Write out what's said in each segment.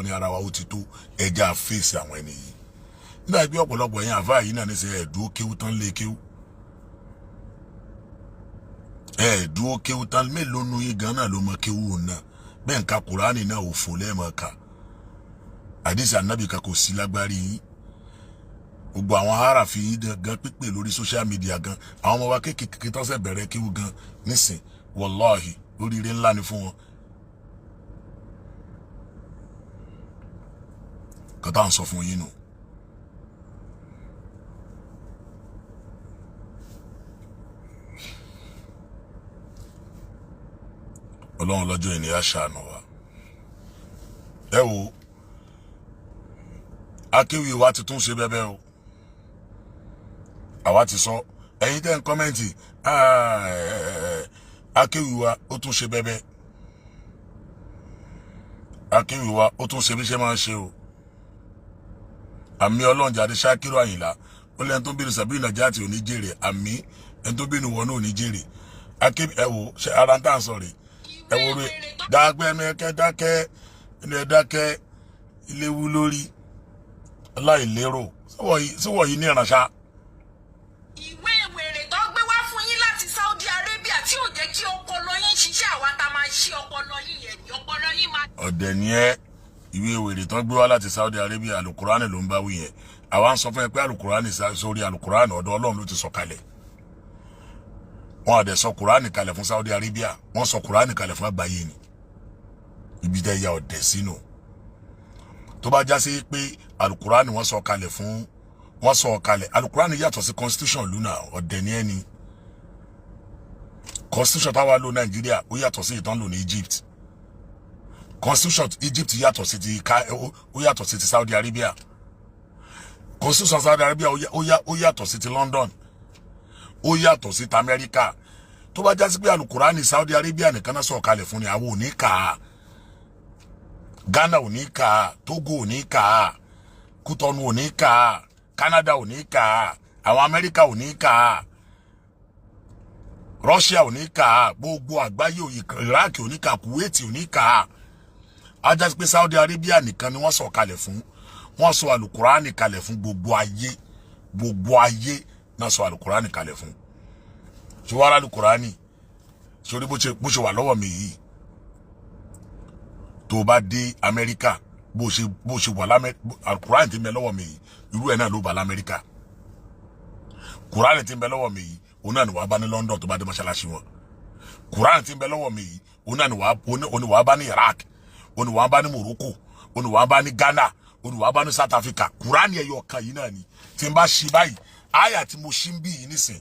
láàrin ara wa ó ti tó. Ẹja fèsì àwọn ẹni yìí nígbà pé ọ̀pọ̀lọpọ̀ yẹn àfáà yìí náà ní sẹ́ ẹ̀dúró kéwú tán lé kéwú, ẹ̀ẹ́dúró kéwú tán. Mélòó nu yín gan náà ló mọ kéwú òun náà? Bẹ́ẹ̀ nǹka Kùránì náà ò fò lẹ́ẹ̀mọ́ ká àdìsí ànábì kan kò sí lágbárí yín. Gbogbo àwọn aráàfin yín gan pípé lórí social media gan, àwọn ọmọ wa kéékèèké tó ṣẹ̀ bẹ̀rẹ̀ kéwú gan nísìn, wàláhì, oríire ńlá ni fún wọn. Kọ́tà ń sọ fún yín nù. Ọlọ́run lọ́jọ́ ènìyàn ṣàánú wa. Ẹ wo akéwì wa ti tún ṣe bẹ́bẹ́ o. Àwa ti sọ, ẹ̀yin tẹ́ ń comment, akéwì wa ó tún ṣe bẹ́bẹ́, akéwì wa ó tún ṣe bí ṣe máa ń ṣe o. Àmì Ọlọ́run jáde. Ṣákírò Àyìnlá ó lẹ́ni tó ń bínú sàbí ìnàjà àti òní jèrè. Àmì ẹni tó bínú wọnú òní jèrè. Akéwì, ẹ wo ṣe ara ń tà ń sọ rè. Ẹ wo rè dágbẹ́ ẹnu ẹkẹ dákẹ́, ẹnu ẹ dákẹ́. Iléwu lórí aláìlérò síwọ̀ yìí ní ìrànṣá. Ìwé wèrè tó gbé wá fún yín láti Saudi Arabia tí ò jẹ́ kí ọpọlọ yín ṣiṣẹ́, àwa tá máa ṣí ọpọlọ yín yẹn ní ọpọlọ yín máa. Ọ̀dẹ̀ ni ẹ́. Ìwé wèrè tán gbé wá láti Saudi Arabia, alukurani ló ń bá wí yẹn. Àwa ń sọ fún ẹ pé alukurani sórí alukurani, ọ̀dọ̀ Ọlọ́run ló ti sọ kalẹ̀. Wọn àdẹ̀ sọ kurani kalẹ̀ fún Saudi Arabia, wọ́n sọ kurani kalẹ̀ fún àgbáyé ni. Ibi tẹ́ ya ọ̀dẹ̀ sínú, tó bá já sí pé alukurani wọ́n sọ kalẹ̀ fún, wọ́n sọ kalẹ̀, alukurani yàtọ̀ sí constitution luna. Ọ̀dẹ̀ ni ẹ́ ni. Constitution táwa lò Nàìjíríà, ó yàtọ̀ sí ìtàn lò ní Egypt. Constitution Egypt yàtọ̀ sí ti ó yàtọ̀ sí ti Saudi Arabia. Constitution Saudi Arabia ó yàtọ̀ sí ti London, ó yàtọ̀ sí ti Amẹ́ríkà. Tó bá jásí pé alukurani Saudi Arabia nìkan náà sọ̀ kalẹ̀ fún ni, àwọn ò ní kà á, Ghana ò ní kà á, Togo ò ní kà á, Kútọ́nù ò ní kà á, Canada ò ní kà á, àwọn Amẹ́ríkà ò ní kà á, Russia ò ní kà á, gbogbo àgbáyé, Iraq ò ní kà á, Kuwait ò ní kà á. Á jásí pé Saudi Arabia nìkan ni wọ́n sọ̀ kalẹ̀ fún. Wọ́n sọ alukurani kalẹ̀ fún gbogbo ayé. Gbogbo ayé náà sọ alukurani kalẹ̀ fún. Ṣé wàá alukurani sórí bó ṣe wà lọ́wọ́ mi yìí, tó o bá dé Amẹ́ríkà, bó ṣe wà lámẹ́, alukurani tí ń bẹ lọ́wọ́ mi yìí, irú ẹ̀ náà ló bá lamẹ́ríkà. Kurani tí ń bẹ lọ́wọ́ mi yìí, òun náà ni wàá bá ní London tó bá dé mọ́ṣáláṣí wọn. Kurani tí ń bẹ lọ́wọ́ mi yìí, òun náà ni wàá bá ní Iraq, òun ni wàá bá ní Morocco, òun ni wàá bá ní Ghana, òun ni wàá bá ní South Africa. Kurani ẹyọ kan yìí náà ni. Tí n bá ṣí báyìí, àyà tí mo ṣí ń bí yìí nísìn,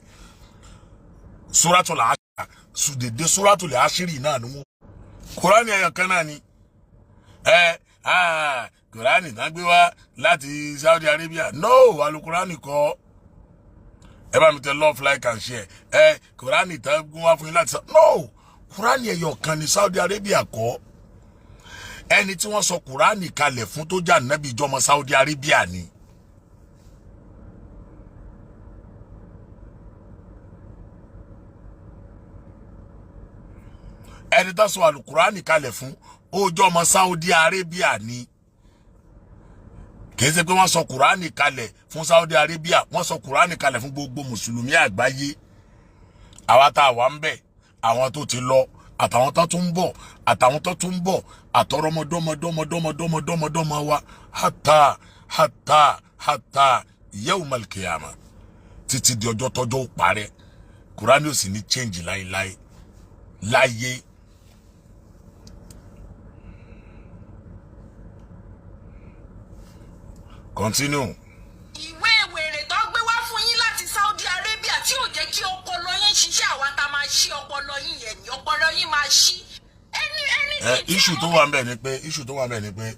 Suratul Ashir, sùdèdè Suratul Ashiri náà ni wọn. Kurani ẹyọ kan náà ni. Ẹ kurani tán gbé wá láti Saudi Arabia, no, alukurani kọ́. Ẹ bá mi tẹ love, like and share. Ẹ kurani tán gbé wá fún yín láti, no, kurani ẹyọ kan ní, Saudi Arabia kọ́. Ẹni tí wọ́n sọ kurani kalẹ̀ fún tó jà nẹ́bí ìjọmọ Saudi Arabia ni. Ẹni tó sọ alukurani kalẹ̀ fún, ó jọmọ Saudi Arabia ni. Kìí ṣe pé wọ́n sọ kurani kalẹ̀ fún Saudi Arabia, wọ́n sọ kurani kalẹ̀ fún gbogbo mùsùlùmí àgbáyé, àwa tá a wà ń bẹ̀, àwọn tó ti lọ, àtàwọn tó tún ń bọ̀, àtàwọn tó tún ń bọ̀, àtọrọmọdọ́mọdọ́mọdọ́mọdọ́mọdọ́mọ wa, hata hata hata yawmal qiyamah, títí di ọjọ́ tọ́jọ́ ó parẹ́. Kurani ò sì ní change láéláé láyé. Continue. Ìwé wèrè tó gbé wá fún yín láti Saudi Arabia tí ò jẹ́ kí ọpọlọ yín ṣiṣẹ́, àwa tá máa ṣí ọpọlọ yín yẹn ní ọpọlọ yín máa ṣí. Ẹni ẹni Ẹ issue tó wà ń bẹ̀ ni pé, issue tó wà ń bẹ̀ ni pé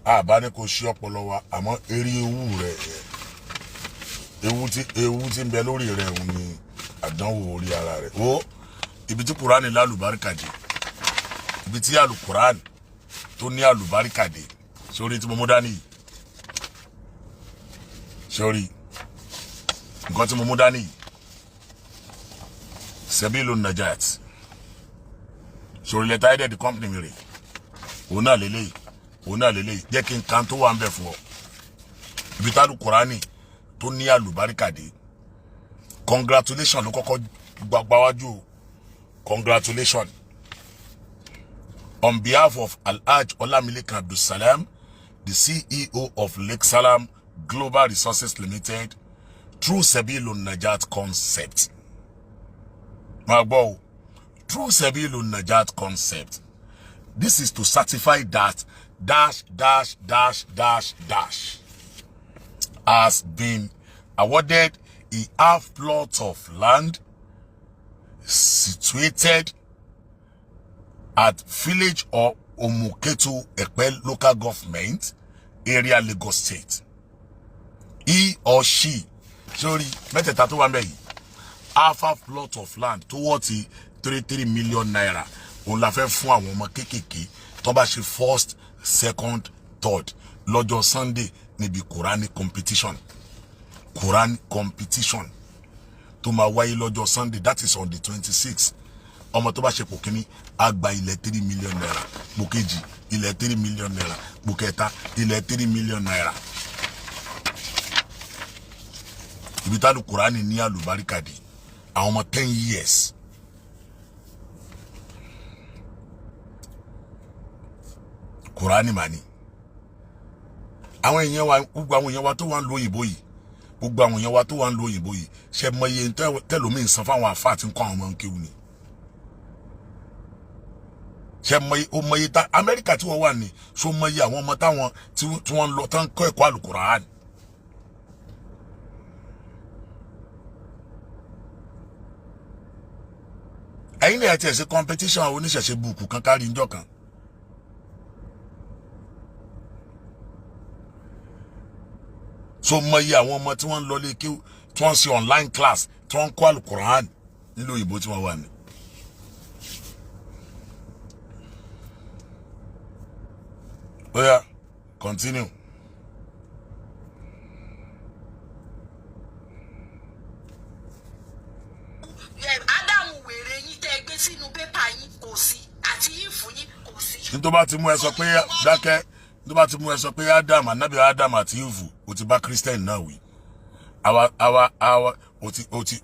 àbá ní kò ṣí ọpọlọ wa, àmọ́ eré ewu rẹ̀, ewu tí ń bẹ lórí rẹ̀, òun ni àdánwò orí ara rẹ̀. Wo ibi tí Kùránì lálùbáríkà dé, ibi tí àlùkùránì tó ní àlùbáríkà dé. Sórí tí mo mú dání yìí, sórí nǹkan tí mo mú dání yìí, Sebilu Najat, sórí letter headed company mi rè, òun náà lélẹ́yìí. Òun náà lélẹ́yìí. Jẹ́ kí n kan tó wà ń bẹ̀ fún ọ, ibi tá Kùránì tó ní àlùbáríkà dé. Congratulation ló kọ́kọ́ gbáwájú o. Congratulation on behalf of Alhaj Olamilekan Abdulsalam, the CEO of Lake Salam Global Resources Limited, through Sebilun Najat Concept. Máa gbọ́ o, through Sebilun Najat Concept, this is to certify that dash dash dash dash dash has been awarded a half plot of land situated at village of Omuketu, Epe Local Government Area, Lagos State. He or she, sorry, mẹ́tẹ̀ẹ̀ta tó wà ńbẹ̀ yìí, half a plot of land tó wọ́ ti ₦3 3 million, òun la fẹ́ fún àwọn ọmọ kéékèèké tó bá ṣe first, second, third lọ́jọ́ Sunday níbi Quranic competition, Quran competition tó máa wáyé lọ́jọ́ Sunday, that is on the 26. Ọmọ tó bá ṣe pò kíní á gba ilẹ̀ ₦3 million, pò kejì ilẹ̀ ₦3 million, pò kẹta ilẹ̀ ₦3 million. Ibi tá Kùránì ní àlùbáríkà dé, àwọn ọmọ 10 years. Kùránì mà ní àwọn èèyàn wa, gbogbo àwọn èèyàn wa tó wà ń lo òyìnbó yìí, gbogbo àwọn èèyàn wa tó wà ń lo òyìnbó yìí, ṣe mọ iye tẹlómi ń san fáwọn àfáà tí ń kọ́ àwọn ọmọ ń kéwù ni? Ṣe mọ o mọ iye tá Amẹ́ríkà tí wọ́n wà ní? Ṣó mọ iye àwọn ọmọ táwọn tí wọ́n ń lọ tán kọ́ ẹ̀kọ́ àlùkùránì? Ẹ̀yin lè tiẹ̀ ṣe competition oníṣẹ̀ṣe bùkù kan kárí njọ́ kan. So mọ iye àwọn ọmọ tí wọ́n ń lọ lé kí tí wọ́n ń ṣe online class, tí wọ́n ń kọ́ àlùkùránì nílùú òyìnbó tí wọ́n wà ní. Oya, continue. Ádámù wèrè yín tẹ́ ẹ gbé sínú pépà yín kò sí, àti ìfù yín kò sí. Ní tó bá ti mú ẹ sọ pé dákẹ́, ní tó bá ti mú ẹ sọ pé Adam, anabi Adam àti Eve, o ti bá Christian náà wí. Àwa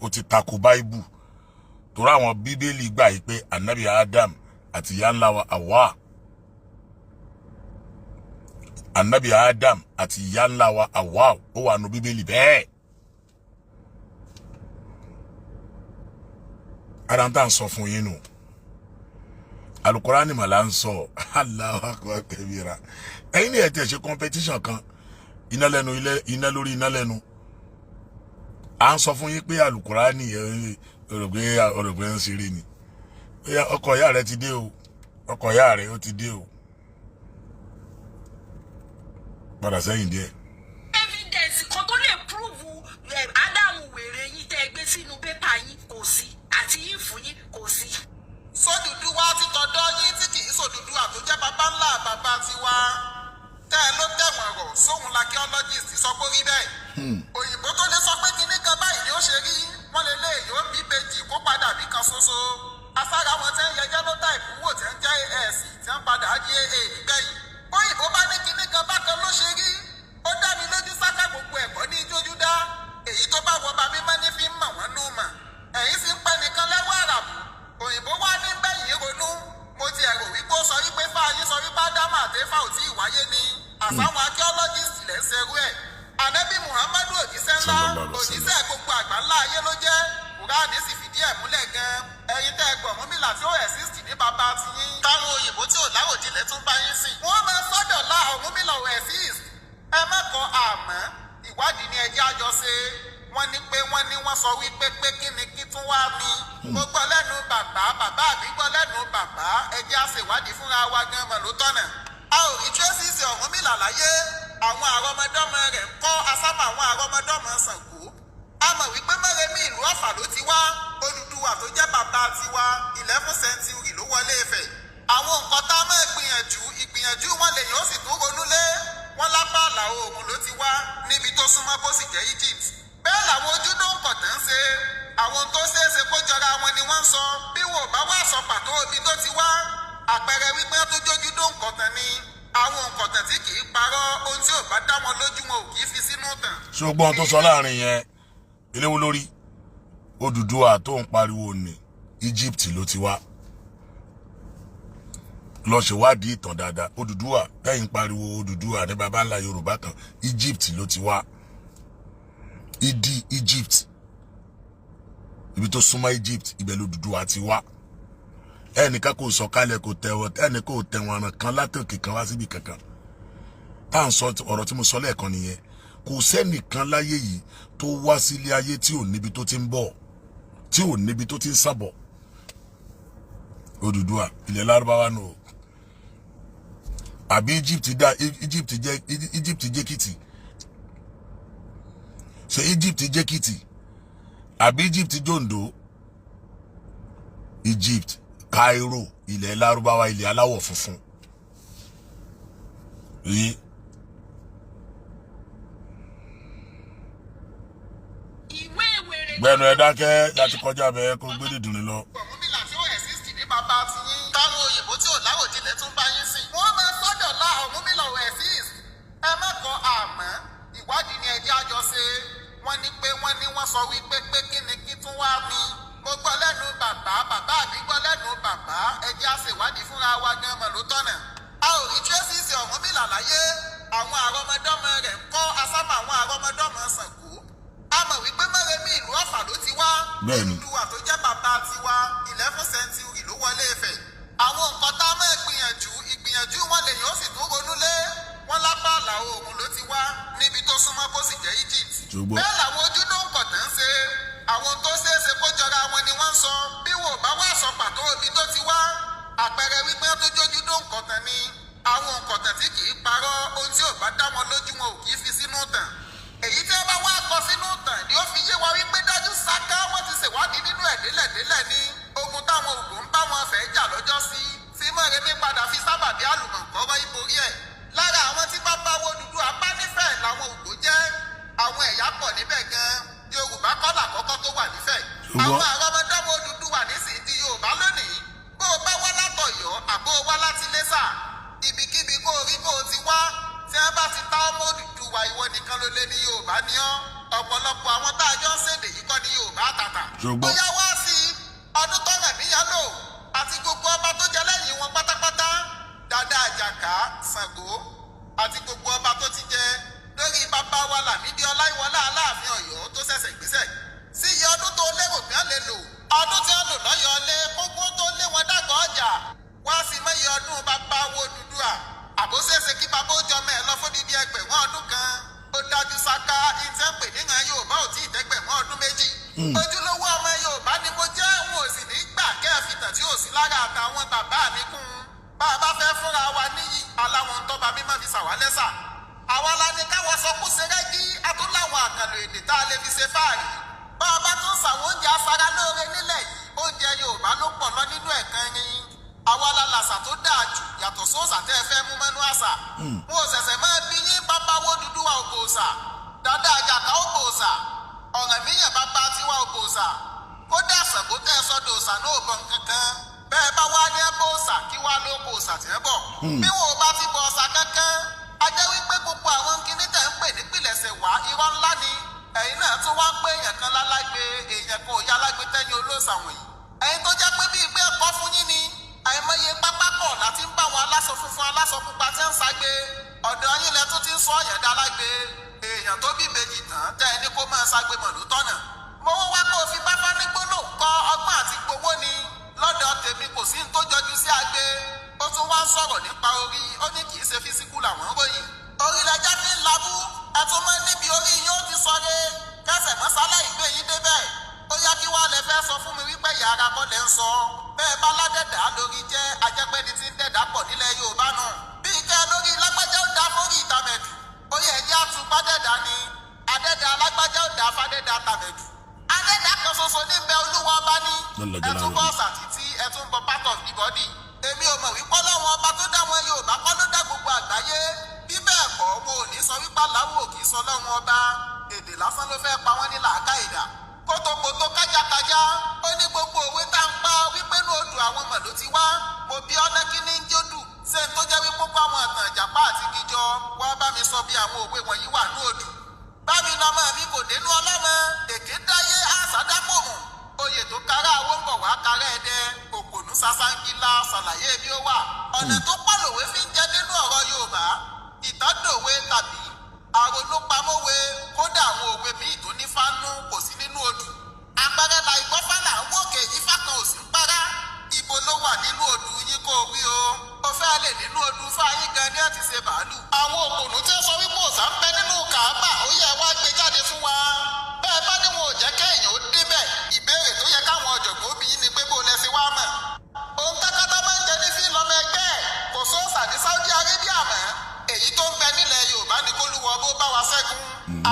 o ti tako Báíbù, torí àwọn Bíbélì gbà yìí pé anabi Adam àti ìyá ńlá wa Àwa, anabi Adam àti ìyá ńlá wa Àwa, ó wà nù Bíbélì bẹ́ẹ̀. Ara ń tà ń sọ fún yín nù, Alukurani mà là ń sọ. Allahu akbar kabira. Ẹ̀yin ní ẹ tẹ̀ ṣe competition kan, iná lẹ́nu iná lórí iná lẹ́nu. À ń sọ fún yín pé alukurani òrògbé ń ṣeré ni. Ọkọ ìyá rẹ ti dé o, ọkọ ìyá rẹ ó ti dé o. Padà sẹ́yìn díẹ̀. Evidence kan tó lè prove Ádámù wèrè yín tẹ́ ẹ gbé sínú pépà yín kò sí, àti ìfù yín kò sí. Sódùdúwà ti tọ̀dọ̀ yín tí kì í sòdùdúwà tó jẹ́ bàbá ńlá bàbá tiwa tẹ́ ẹ ló tẹ̀wọ̀n rọ̀ sóhun l'archaeologist sọ pé rí bẹ́ẹ̀. Òyìnbó tó lè sọ pé kinní kan báyìí ni ó ṣe rí, wọ́n lè lé èyí ó bí bèjì kó padà bí kan ṣoṣo. Afárá wọn tẹ́ ń yẹ genotype wò, tẹ́ ń jẹ́ AS, tẹ́ ń padà di AA nígbẹ̀yìn. Òyìnbó bá ní kinní kan bákan ló ṣe rí, ó dá mi lójú sáká, gbogbo ẹ̀kọ́ ní jójú dá. Èyí tó bá wọ bàbí mọ́ ní fi ń mọ̀ wọ́n nù mọ̀. Ẹ̀yìn sì ń pẹ́ nìkan lẹ́wọ́ àràbù. Òyìnbó wá ní bẹ́yìn ronú. Mo ti ẹ̀rò wípé ó sọ wípé fáyín sọ wípé Ádámù àtẹ́fà ò tí ì wáyé ni. Àsáwọn archaeologist lẹ́ ń ṣerú ẹ̀. Ànábì Muhammadu, òjíṣẹ́ ńlá, Sallallahu alaihi wasallam. òjíṣẹ́ gbogbo àgbà ńlá ayé ló jẹ́. Kùránì sì fìdí ẹ̀ múlẹ̀ gan. Ẹ̀yin tẹ́ ẹ gbọ̀ Ọ̀rúnmìlà tí ó exist ní bàbá tiyín. Táwọn òyìnbó tí ò láròjinlẹ̀ tún bá yín sìn. Wọ́n máa sọ́dọ̀ la Ọ̀rúnmìlà ò exist. Ẹ má kọ àmọ́ ìwádìí ni ẹjẹ́ àjọ ṣe. Wọ́n ní pé wọ́n ní wọ́n sọ wípé pé kí ni kí tún wá mi. Mo gbọ́ lẹ́nu bàbá, bàbá mi gbọ́ lẹ́nu bàbá. Ẹjẹ́ á ṣèwádìí fúnra wa gan mọ̀ ló tọ̀nà. A ò rí traces Ọ̀rúnmìlà láyé. Àwọn àrọmọdọ́mọ rẹ̀ ń kọ́ asámọ̀ àwọn àrọmọdọ́mọ Ṣàngó. A mọ̀ wípé Mọ́remí ìlú Ọ̀fà ló ti wá. Odùduwà tó jẹ́ bàbá tiwa, 11th century ló wọlé Ifẹ̀. Àwọn nǹkan tá a máa gbìyànjú, ìgbìyànjú wọn lèyìn ó sì tún ronú lé. Wọ́n lápá àlà oòrùn ló ti wá, níbi tó súnmọ́ kó sì jẹ́ Egypt. Bẹ́ẹ̀ làwọn ojúdó nǹkan tán ń ṣe. Àwọn tó ṣeé ṣe kó jọra wọn ni wọ́n ń sọ. Bí wọn ò bá wá sọ pàtó ibi tó ti wá, àpẹẹrẹ wípé ó tó jójúdó nǹkan tán ni. Àwọn òǹkọ̀tàn tí kì í parọ́, ohun tí ò bá dá wọn lójú, wọn ò kì í fi sínú tàn. Ṣé o gbọ́ ohun tó sọ láàrin yẹn? Eléwo lórí Odùduwà tó ń pariwo ní Egypt ló ti wá. Lọ ṣèwádìí ìtàn dáadáa. Odùduwà tẹ́yìn pariwo, Odùduwà ní baba ńlá Yorùbá kan, Egypt ló ti wá. Ìdí Egypt, ibi tó súnmọ́ Egypt, ibẹ̀ lódùduwà ti wá. Ẹnìkan kò sọ̀kalẹ̀, kò tẹ̀wọ̀, ẹnì kò tẹ̀wọ̀n ọ̀ràn kan látòkè kan wá síbi kankan. Tá à ń sọ ọ̀rọ̀ tí mo sọ lẹ́ẹ̀kan nìyẹn. Kò sẹ́nìkan láyé yìí tó wá sílé ayé tí ò níbi tó ti ń bọ̀, tí ò níbi tó ti ń sábọ̀. Odùduwà, ilẹ̀ Lárúbáwá nù o, àbí Egypt dá? Egypt jẹ́, Egypt jẹ́ Èkìtì. Ṣe Egypt jẹ́ Èkìtì àbí Egypt jòǹdó? Egypt, Cairo, ilẹ̀ Lárúbáwá, ilẹ̀ aláwọ̀ funfun yìí. Ìwé wèrè. Gbẹnu ẹ dákẹ́, láti kọjá bẹ́ẹ̀ kó gbé dìdùn lọ. Ọ̀rúnmìlà tí ó exist ní bàbá tiyín. Táwọn òyìnbó tí ò láwòjinlẹ̀ tún bá yín sìn. Wọ́n máa sọ́dọ̀ lá Ọ̀rúnmìlà ò exist. Ẹ má kọ àmọ́, ìwádìí ni ẹjẹ́ àjọ ṣe. Wọ́n ní pé wọ́n ní wọ́n sọ wípé pé kí ni kí tún wá mi. Mo gbọ́ lẹ́nu bàbá, bàbá mi gbọ́ lẹ́nu bàbá, ẹjẹ́ á ṣèwádìí fúnra wa gan mọ̀ ló tọ̀nà. A ò rí traces Ọ̀rúnmìlà láyé. Àwọn àrọmọdọ́mọ rẹ̀ ń kọ́ asámọ̀, àwọn àrọmọdọ́mọ Ṣàngó. A mọ̀ wípé Mọ́remí ìlú Ọ̀fà ló ti wá. Bẹ́ẹ̀ni. Odùduwà tó jẹ́ bàbá tiwa, 11th century ló wọlé Ifẹ̀. Àwọn nǹkan tá a máa gbìyànjú, ìgbìyànjú wọn lèyìn ó sì tún ronú lé. Wọn lápá àlà oòrùn ló ti wá, níbi tó súnmọ́ kó sì jẹ́ Egypt. Ṣùgbọ́n- Bẹ́ẹ̀ làwọn ojúlówó nǹkan ń ṣe. Àwọn tó ṣeé ṣe kó jọra wọn ni wọ́n ń sọ. Bí wọn ò bá wá sọ pàtó ibi tó ti wá, àpẹẹrẹ wípé ó tó jójú ló nǹkan tán ni. Àwọn nǹkan tí kì í parọ́, ohun tí ò bá dá wọn lójú, wọn ò kì í fi sínú tàn. Èyí tí wọ́n bá wá kọ sínú tàn ni ó fi yé wa wípé dájú sáká wọ́n ti ṣèwádìí nínú ẹ̀ délẹ̀délẹ̀ ní ogun táwọn ògùn ń bá wọn fẹ́ jà lọ́jọ́ sí, tí Mọ́remí padà fi sábàbí àlùmọ̀kọ́rọ́ ìborí ẹ̀. Lára àwọn tí bá bá wo Odùduwà bá nífẹ̀ẹ́ làwọn Ògbó jẹ́. Àwọn ẹ̀yà pọ̀ níbẹ̀ gan. Yorùbá kọ́ làkọ́kọ́ tó wà nífẹ̀ẹ́. Ṣùgbọ́n- Àwọn àrọ́mọdọ́mọ Odùduwà nísìnyí di Yorùbá lónìí. Bó o bá wá látọ̀yọ́ àbó o wá láti Iléṣà, ibikíbi kó o rí kó o ti wá, tí wọ́n bá ti ta ọmọ Odùduwà, ìwọ nìkan ló lé ní Yorùbá ní ọ́. Ọ̀pọ̀lọpọ̀ àwọn tá a jọ ń ṣèdè yìí kọ́ ní Yorùbá àtàtà. Ṣùgbọ́n- Bóyá wá sí ọdún tọ́rọ̀ níyàn lò àti gbogbo ọba tó jẹ lẹ́yìn wọn pátápátá, Dàdá Àjàká, Ṣàngó àti gbogbo ọba tó ti jẹ lórí bàbá wa Lámídì Ọláyíwọlá Aláàfin Ọ̀yọ́ tó ṣẹ̀ṣẹ̀ gbéṣẹ̀ sí iye ọdún tó lérò pé wọ́n lè lò, ọdún tí wọ́n lò lọ́yọ̀ọ́ lé kókó tó lé wọn dàgbà ọjà wá sí mọ́yì ọdún bàbá wo Odùduwà, àbóṣeéṣe kí bàbá ó jọmọ ẹ̀ lọ fódìdí 1000 ọdún kan. Ó dájú sáká, ìtẹ́ ń pè níran Yorùbá ò tí ì tẹ́gbẹ̀rún ọdún 2. Ojúlówó ọmọ Yorùbá ni mo jẹ́, n ò sì ní gbà kẹ́ẹ̀fìtàn tí ò sí lára àtàwọn bàbá mi kún un. Bá a bá fẹ́ fúnra wa níyì, aláwọn ń tọ́ba mímọ́ fi ṣàwálẹ́sà. Àwa la ní káwọn sọ kó ṣe rẹ́gí, atúnláwọn àkànlò èdè tá a lè fi ṣe fáàrí. Bá a bá tún ṣàwọn oúnjẹ afáralóore nílẹ̀ yìí, oúnjẹ Yorùbá ló pọ̀ lọ nínú ẹ̀kan rin. Àwa la làṣà tó dáa jù yàtọ̀ sóòṣà tẹ́ ẹ fẹ́ mú mọ́nú àṣà. Wọn ò ṣẹ̀ṣẹ̀ máa bí yín. Bàbá wo Odùduwà ògbò òòṣà, Dàdá Àjàká ògbò òòṣà, Ọ̀rànmíyàn bàbá tiwa ògbò òòṣà, kódà Ṣàngó tẹ́ ẹ sọ́dọ̀ òòṣà náà ò bọ̀ nǹkankan. Bẹ́ẹ̀ bá wá ní ẹbọ òòṣà, kí wá ló bọ òòṣà tí ẹ bọ̀? Bí wọn ò bá ti bọ òòṣà kankan, a jẹ́ wípé gbogbo àwọn kinní tẹ̀ ń pè nípìnlẹ̀ṣẹ̀ wá, irọ́ ńlá ni. Ẹ̀yin náà tún wá ń pé èèyàn kan lálágbe, èèyàn kan ò yá alágbe tẹ́yìn olóòṣà wọ̀nyí. Ẹ̀yin tó jẹ́ pé bíi pé ẹ̀kọ́ fún yín ni, àìmọye pápákọ̀ láti ń bá àwọn aláṣọ funfun, aláṣọ pupa tí ń ságbe. Ọ̀dọ̀ yín lẹ tún ti ń sọ ọ̀yàn dá lágbe. Èèyàn tó bí ìbejì tán tẹ́ ẹ ní kó máa ságbe mọ̀ ló tọ̀nà. Mo wá kó o fi bá fánígbólò kọ́ ọgbọ́n àti gbowó ni. Lọ́dọ̀ tèmi, kò sí ní tó jọjú sí agbe. Ó tún wá ń sọ̀rọ̀ nípa orí, ó ní kì í ṣe physical làwọn ń ròyìn. Orí lẹjá fi ń labú. Ẹ tún mọ́ níbi orí yín ó ti sọre kẹsẹ̀ mọ́sálá ìgbé yín débẹ̀. Ó yá, kí wàá lẹ fẹ́ sọ fún mi wípé ìyá ara kọ́ lẹ ń sọ? Bẹ́ẹ̀ bá ládẹ̀dá lórí jẹ́, ajẹ́pẹ́ni tí ń dẹ̀dá pọ̀ nílẹ̀ Yorùbá nù. Bí kẹ́ lórí lágbájá ó dá fórí ìtàmẹ̀dù, ó yẹ ẹ̀jẹ̀ àtúpádẹ́dá ni adẹ́dá alágbájá ó dá fádẹ́dá tàmẹ̀dù. Adẹ́dá kan ṣoṣo níbẹ̀, Olúwa ọba ní. Lọ́lọ́jọ́ Ẹ tún láàrú. bọ́ ọ̀sà títí ẹ tún bọ part of the body. Èmi ò mọ̀ wípé Ọlọ́run ọba tó dá wọn Yorùbá kọ́ ló dá gbogbo àgbáyé. Bí bẹ́ẹ̀ kọ́, wọn ò ní sọ wípé aláwọ̀ ò kì í sọ Ọlọ́run ọba. Èdè lásán ló fẹ́ pa wọ́n ní làákà ìdá kótókótó, kájákájá. Ó ní gbogbo òwe tá ń pa wípé inú odò àwọn mọ̀ ló ti wá. Mo bí ọ́nà, kí ní ń jódù? Ṣé n tó jẹ́ wípé kó àwọn ìtàn ìjàpá àti gíjọ wá bá mi sọ bí àwọn òwe wọ̀nyí wà ní odù. Bámi lọmọ mi kò dénú ọlọ́mọ, èké dáyé àsádápòmù. Oyè tó kára àwọn ń bọ̀ wá kárẹ́ ẹdẹ, òpònú sasangila ṣàlàyé bí ó wà. Ọ̀nà tó pàlòwé fi ń jẹ́ nínú ọ̀rọ̀ Yorùbá, ìtàdòwe tàbí àrònúpamọ́we, kódà àwọn òwe míì tó ní fánú kò sí nínú odù. Àpẹẹrẹ la ìgbọ́fálà ń wòkè, ifá kan ò sí ń para. Ibo ló wà nínú odù yín kó o wí o? Ó fẹ́ lè nínú odù fáyín gan ni ẹ ti ṣe bàálù. Àwọn òpònú tí ó sọ wípé òòṣà ń bẹ nínú Kàábà, ó yẹ wá gbé jáde fún wa. Bẹ́ẹ̀ bá ní wọn ò jẹ́ kéèyàn ó débẹ̀, ìbéèrè tó yẹ káwọn ọ̀jọ̀gbọ́n bí yín ni pé bó lẹ ṣe wá mọ̀. Ohun tákátá máa ń jẹ ní fí lọ́mọ ẹgbẹ́ ẹ̀, kò sóòṣà ní Saudi Arabia mọ́. Èyí tó ń bẹ nílẹ̀ Yorùbá ni kólúwọ bó bá wa ṣẹ́gun.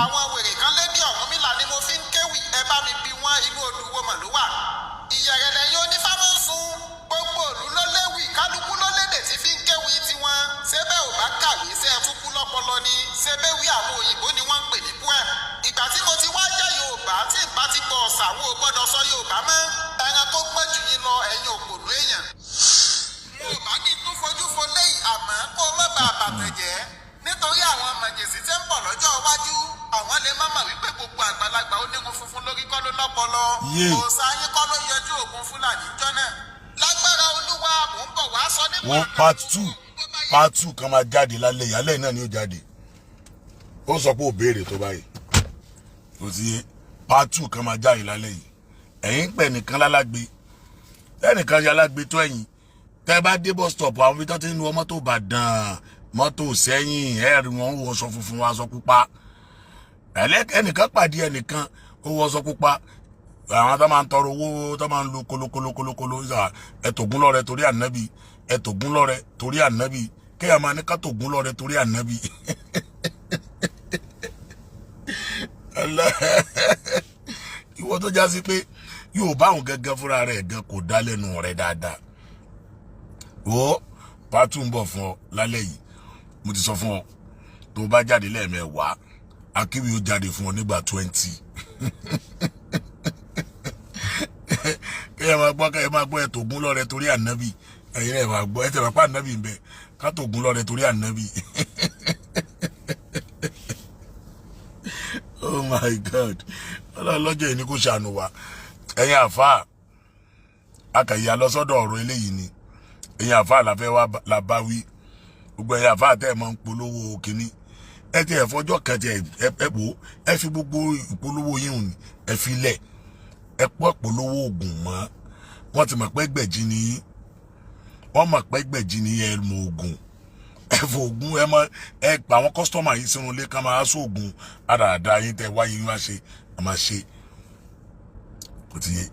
Àwọn wèrè kan lé ní Ọ̀rúnmìlà ni mo fi ń kéwì, ẹ bá mi bi wọ́n inú odù wo mọ̀ ló wà. Ìyẹ̀rẹ̀lẹ̀ yín onífá máa ń sun. Gbogbo òlú ló léwì, kálukú ló lédè tí fi ń kéwì tiwọn. Ṣébẹ̀ ò bá kàwé, ṣé ẹ tún kú lọ́pọlọ ni? Ṣébẹ̀ wí àwọn òyìnbó ni wọ́n ń pè ní poem. Ìgbà tí mo ti wá jẹ́ Yorùbá, tí n bá ti gbọ́ ọ̀sà, àwọn ò gbọ́dọ̀ sọ Yorùbá mọ́. Ẹranko gbọ́n jù yín lọ, ẹ̀yin òpònú èèyàn. Yorùbá ní tún fojú fo léyìí, àmọ́ kó o má bàa bàtẹ̀ jẹ́. Nítorí àwọn màjèsí tí ń bọ̀ lọ́jọ́ iwájú, àwọn lè má mọ̀ wípé gbogbo àgbàlagbà onírun funfun lórí kọ́ ló lọ́pọlọ. Yé. Òòṣà yín kọ́ ló yọjú ògùn Fúlàní jọ́ náà. Lágbára Olúwa, mò ń bọ̀ wá sọ nípa Wọ́n part two kan máa jáde lálẹ́ yìí. Alẹ́ náà ni ó jáde. Ó sọ pé ó béèrè tó báyìí, kò sí yé. Part two kan máa jáde lálẹ́ yìí. Ẹ̀yin pẹ̀ nìkan lálágbe, ẹnìkan ṣe alágbe tó ẹ̀yìn. Tẹ́ bá dé bus stop, àwọn ibi tó ti ń wọ mọ́tò Ìbàdàn, mọ́tò sẹ́yìn, ẹ̀rí wọn ń wọṣọ funfun, aṣọ pupa. Ẹnìkan pàdé ẹnìkan, ó wọṣọ pupa. Àwọn tó máa ń tọrọ owó, tó máa ń lu kolokolokolo, ẹtògún lọ́rẹ torí ànábì, ẹtògún lọ́rẹ torí ànábì. Kéèyàn máa ní ká tògún lọ́rẹ torí ànábì. Ìwọ tó já sí pé yóò bá òun gẹ́gẹ́ fúnra rẹ̀ gan kò dá lẹ́nu rẹ̀ dáadáa. Wo pátú ń bọ̀ fún ọ lálẹ́ yìí. Mo ti sọ fún ọ, tó bá jáde lẹ́ẹ̀mẹ́wàá, akéwì ó jáde fún ọ nígbà 20. Kéèyàn máa gbọ́, kéèyàn máa gbọ́ ẹ̀tògún lọ́rẹ torí ànábì. Ẹ̀yin náà máa gbọ́ ẹ̀tẹ̀ bàbá ànábì ń bẹ, kátògún lọ́rẹ torí ànábì. Oh my God, Ọlọ́run lọ́jọ́ yìí ni kò ṣàánú wa. Ẹ̀yin àfáà, akàyà lọ sọ́dọ̀ ọ̀rọ̀ eléyìí ni. Ẹ̀yin àfáà la fẹ́ wá la bá wí. Gbogbo ẹ̀yin àfáà tẹ́ ẹ̀ máa ń polówó kínní, ẹ ti ẹ̀ fọjọ́ kan ti ẹ wò, ẹ fi gbogbo ìpolówó yín hùn, ẹ fi lẹ̀, ẹ pọ̀ polówó oògùn mọ́. Wọ́n ti mọ̀ pé gbẹ̀jì ni yín, wọ́n mọ̀ pé gbẹ̀jì ni ẹ mọ oògùn, ẹ fò oògùn, ẹ mọ ẹ pa àwọn kọ́sítọ́mà yìí sínú ilé ká máa sóògùn àdàdà yín tẹ wáyé yín wá ṣe ẹ máa ṣe. Kò ti yé.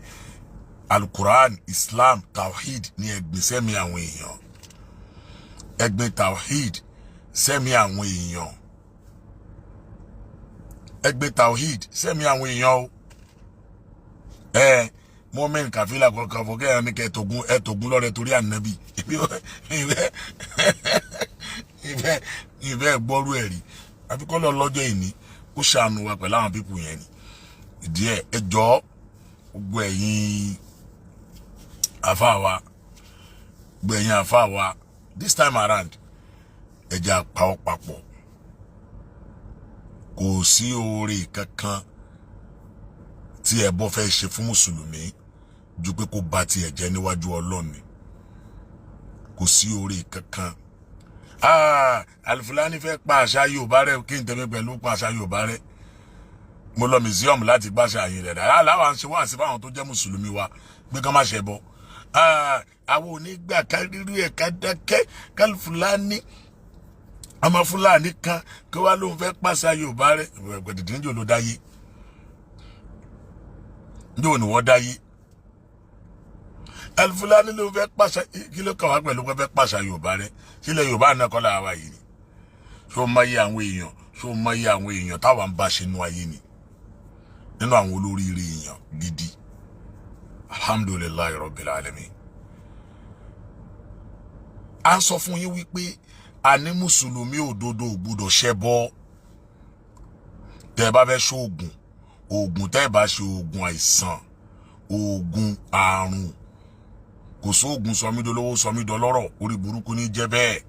Alukuran, Islam, tawhid ní ẹgbìn sẹ́mi àwọn èèyàn, ẹgbìn tawhid sẹ́mi àwọn èèyàn, ẹgbìn tawhid sẹ́mi àwọn èèyàn o. Ẹ mọ́mìn kàfílà kọ̀ọ̀kan fún kẹ́hìn ní kẹ́ẹ̀tọ̀gún ẹ̀tọ̀gún lọ́rẹ̀ torí ànábì. Ìfẹ́ gbọ́rú ẹ̀ rí. Àfikọ́lọ́ lọ́jọ́ ìní kó ṣàánú wa pẹ̀lú àwọn pípù yẹn ni. Ìdí ẹ̀, ẹ jọ̀ọ́, gbogbo ẹ̀yin àfáà wa, gbogbo ẹ̀yin àfáà wa, this time around, ẹ jẹ́ apá ọ papọ̀. Kò sí oore kankan tí ẹbọ fẹ́ ṣe fún mùsùlùmí ju pé kó ba tiẹ̀ jẹ́ níwájú Ọlọ́run ni. Kò sí oore kankan. Alifulani fẹ́ pa àṣà Yorùbá rẹ̀. Kí n tẹ̀mí pẹ̀lú pa àṣà Yorùbá rẹ̀? Mo lọ museum láti gbàṣà yín rẹ̀ dáadáa. Aláwa ń ṣe wá sí fáwọn tó jẹ́ mùsùlùmí wa pé kán má ṣe bọ. Àwọn onígbà kárírí ẹ̀ ká dákẹ́. Kálífúlání, ọmọ Fúlàní kan kí wàá lóun fẹ́ pàṣà Yorùbá rẹ̀. Gbẹ̀dẹ̀dẹ̀ níjò ló dáyé, níjò ni wọ́n dáyé. Alifulani ló fẹ́ pàṣà. Kí ló kàn wá pẹ̀lú pé fẹ́ pàṣà Yorùbá rẹ̀? Sílẹ̀ Yorùbá náà kọ́ làwa yìí ni. Ṣó mọ iye àwọn èèyàn, ṣó mọ iye àwọn èèyàn táwa ń bá ṣe nú ayé ni? Nínú àwọn olóríire èèyàn gidi, alhamdulillahi rabbil alamin. A ń sọ fún yín wípé àní mùsùlùmí òdodo ò gbúdọ̀ ṣẹbọ. Tẹ́ ẹ bá fẹ́ ṣoògùn, oògùn tẹ́ ẹ bá ṣe, oògùn àìsàn, oògùn àrùn, kò Kò sóògùn sọmídolówó sọmídọlọ́rọ̀, orí burúkú ní jẹ́ bẹ́ẹ̀.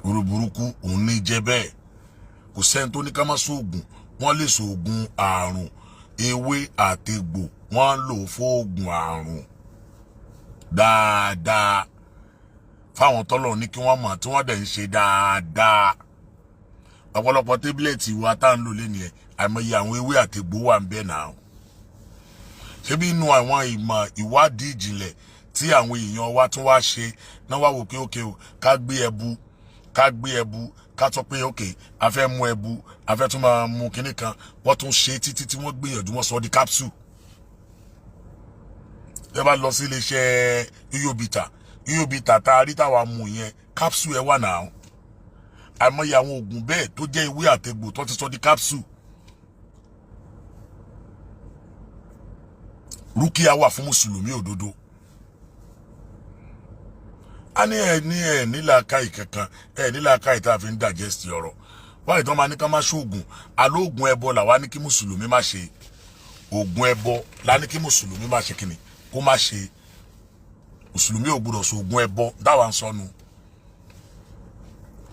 Orí burúkú òun ní jẹ́ bẹ́ẹ̀. Kò sẹ́ni tó ní ká má sóògùn. Wọ́n lè sóògùn àrùn, ewé àtegbò wọ́n lò fóògùn àrùn dáadáa fáwọn tọ́lọ̀ ní kí wọ́n mọ̀ tí wọ́n dẹ̀ ń ṣe dáadáa. Ọ̀pọ̀lọpọ̀ tábìlẹ̀tì wa tá à ń lò lẹ́nu ẹ̀, àìmọye àwọn ewé àtegbò wà ń bẹ̀ náà. Ṣebí inú àwọn ìmọ̀ ìwádìí ìjìnlẹ̀ tí àwọn èèyàn wa tún wá ṣe náà wá wò pé ókè o, ká gbé ẹbu, ká gbé ẹbu, ká sọ pé ókè, a fẹ́ mú ẹbu, a fẹ́ tún máa mú kinní kan. Wọ́n tún ṣe títí tí wọ́n gbìyànjú, wọ́n sọ di capsule. Ẹ bá lọ sí iléeṣẹ́ yóyóbìtà, yóyóbìtà tá a rí táwa mú yẹn, capsule ẹ wà náà. Àìmọye àwọn oògùn bẹ́ẹ̀ tó jẹ́ ewé àtegbò tó ti sọ di capsule. Rúkìá wà fún mùsùlùmí òdodo. A ní ẹ ní ẹ nílàákàyè kankan, ẹ nílàákàyè tá a fi ń digest ọ̀rọ̀ wáyé tó máa ní ká má ṣoògùn. Alóògùn ẹbọ làwa ní kí mùsùlùmí má ṣe. Oògùn ẹbọ la ní kí mùsùlùmí má ṣe, kíni kó má ṣe. Mùsùlùmí ò gbúdọ̀ ṣoògùn ẹbọ. Dáwà ń sọnù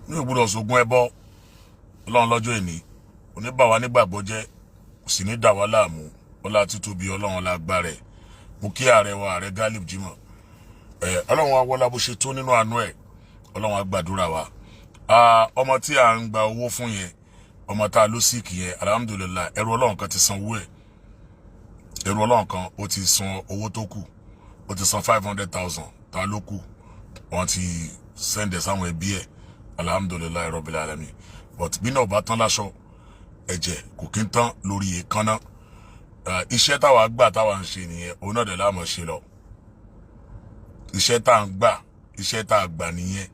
ní ò gbúdọ̀ ṣoògùn ẹbọ. Ọlọ́run lọ́jọ́ ìní oníbàwá nígbàgbọ́ jẹ́, kò sì ní dà wá láàmú. Ọlá títóbi Ọlọ́run lágbára ẹ̀. Mo kí ààrẹ wa, Ààrẹ Galib Jimoh. Ẹ Ọlọ́run wa wọlá bó ṣe tó nínú àánú ẹ̀, Ọlọ́run á gbàdúrà wa. Ọmọ tí à ń gba owó fún yẹn, ọmọ tá a ló síìkì yẹn, alhamdulillahi, ẹrú Ọlọ́run kan ti san owó ẹ̀. Ẹrú Ọlọ́run kan ó ti san owó tó kù, ó ti san 500,000 tá a ló kù. Wọ́n ti send ẹ̀ sáwọn ẹbí ẹ̀. Alhamdulillahi rabbil alamin. But bí náà bá tán láṣọ, ẹ̀jẹ̀ kò kí ń tán lórí èékánná. Iṣẹ́ táwa gbà táwa ń ṣe nìyẹn, òun náà dẹ̀ láàmú ṣe lọ. Iṣẹ́ tá à ń gbà, iṣẹ́ tá a gbà nìyẹn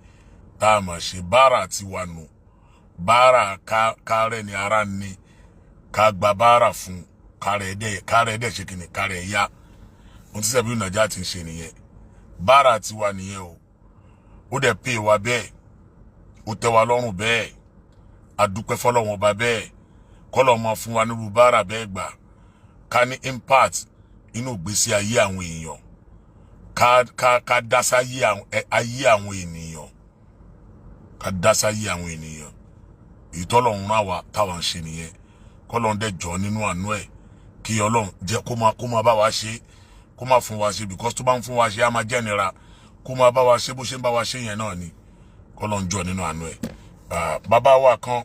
tá a mọ̀ ṣe. Báárà ti wà nù, báárà kárẹ̀ ni ara ni ká gba báárà fún kárẹ̀ ẹ̀dẹ̀, kárẹ̀ ẹ̀dẹ̀ ṣe kìnnì, kárẹ̀ ẹ̀yá. Ohun tí Sẹ̀bíù Nàjà ti ń ṣe nìyẹn, báárà ti wà nìyẹn o. Ó dẹ̀ pè wá bẹ́ẹ̀, ó tẹ́ wa lọ́rùn bẹ́ẹ̀, a dúpẹ́ fọlọ́wọn ọba bẹ́ẹ̀, kọ́lọ́ mọ fún wa nírú báárà bẹ́ẹ̀ gbà, ká ní impact inú ìgbésí ayé àwọn èèyàn, ká ká ká dá sáyé ayé àwọn ènìyàn, ká dá sáyé àwọn ènìyàn. Èyí tọ́lọ́run rán wa táwa ń ṣe nìyẹn. Kọ́lọ́run dẹ̀ jọ nínú àánú ẹ̀, kí Ọlọ́run jẹ́ kó máa bá wa ṣe, kó máa fún wa ṣe, because tó bá ń fún wa ṣe á máa jẹ́ nira. Kó máa bá wa ṣe bó ṣe ń bá wa ṣe yẹn náà ni. Kọ́lọ́run jọ nínú àánú ẹ̀. Bàbá wa kan